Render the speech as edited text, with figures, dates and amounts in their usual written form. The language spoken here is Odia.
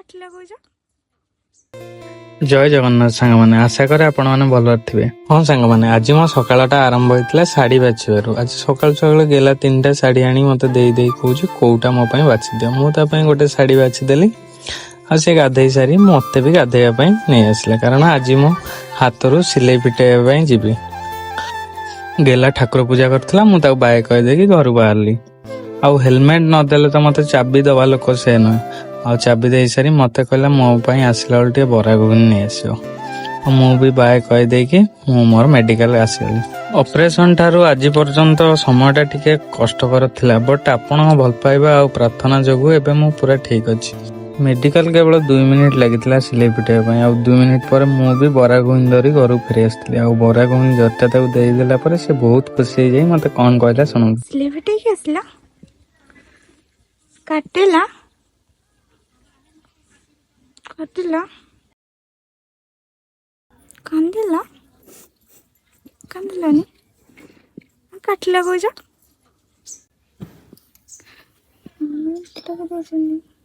କାଟିଲା କହୁଛ। ଜୟ ଜଗନ୍ନାଥ ସାଙ୍ଗମାନେ, ଆଶା କରେ ଆପଣମାନେ ଭଲରେ ଥିବେ। ହଁ ସାଙ୍ଗମାନେ, ଆଜି ମୋ ସକାଳଟା ଆରମ୍ଭ ହେଇଥିଲା ଶାଢୀ ବାଛିବାରୁ। ଆଜି ସକାଳୁ ସକାଳୁ ଗେଲା ତିନିଟା ଶାଢୀ ଆଣି ମତେ ଦେଇ ଦେଇ କହୁଛି, କୋଉଟା ମୋ ପାଇଁ ବାଛିଦିଅ। ମୁଁ ତା ପାଇଁ ଗୋଟେ ଶାଢୀ ବାଛିଦେଲି ଆଉ ସେ ଗାଧେଇ ସାରି ମତେ ବି ଗାଧେଇବା ପାଇଁ ନେଇ ଆସିଲା, କାରଣ ଆଜି ମୋ ହାତରୁ ସିଲେଇ ଫିଟେଇବା ପାଇଁ ଯିବି। ଗେଲା ଠାକୁର ପୂଜା କରିଥିଲା। ମୁଁ ତାକୁ ବାଏ କହିଦେଇକି ଘରୁ ବାହାରିଲି। ଆଉ ହେଲମେଟ ନଦେଲେ ତ ମତେ ଚାବି ଦବା ଲୋକ ସେ ନୁହେଁ। ଆଉ ଚାବି ଦେଇ ସାରି ମତେ କହିଲା, ମୋ ପାଇଁ ଆସିଲା ବେଳେ ଟିକେ ବରା ଘୁଗୁନି ନେଇ ଆସିବ। ଆଉ ମୁଁ ବି ବାଏ କହିଦେଇକି ମୁଁ ମୋର ମେଡିକାଲ ଆସିଗଲି। ଅପରେସନ ଠାରୁ ଆଜି ପର୍ଯ୍ୟନ୍ତ ସମୟଟା ଟିକେ କଷ୍ଟକର ଥିଲା, ବଟ୍ ଆପଣଙ୍କ ଭଲ ପାଇବା ଆଉ ପ୍ରାର୍ଥନା ଯୋଗୁଁ ଏବେ ମୁଁ ପୁରା ଠିକ ଅଛି। ମେଡିକାଲ କେବଳ 2 ମିନିଟ୍ ଲାଗିଥିଲା ସିଲେଇ ଫିଟେଇବା ପାଇଁ। ଆଉ 2 ମିନିଟ୍ ପରେ ମୁଁ ବି ବରା ଘୁଗୁନି ଧରି ଘରକୁ ଫେରି ଆସିଥିଲି। ଆଉ ବରା ଘୁଗୁନି ଜରିଟା ତାକୁ ଦେଇଦେଲା ପରେ ସେ ବହୁତ ଖୁସି ହେଇଯାଇ ମତେ କଣ କହିଲା, ଶୁଣନ୍ତୁ। ସିଲେଇ ଫିଟେଇକି ଆସିଲା, କାଟିଲା, କାଟିଲା, କାନ୍ଦିଲା? କାନ୍ଦିଲାନି? କାଟିଲା କହୁଛ। ଦଉଛନ୍ତି।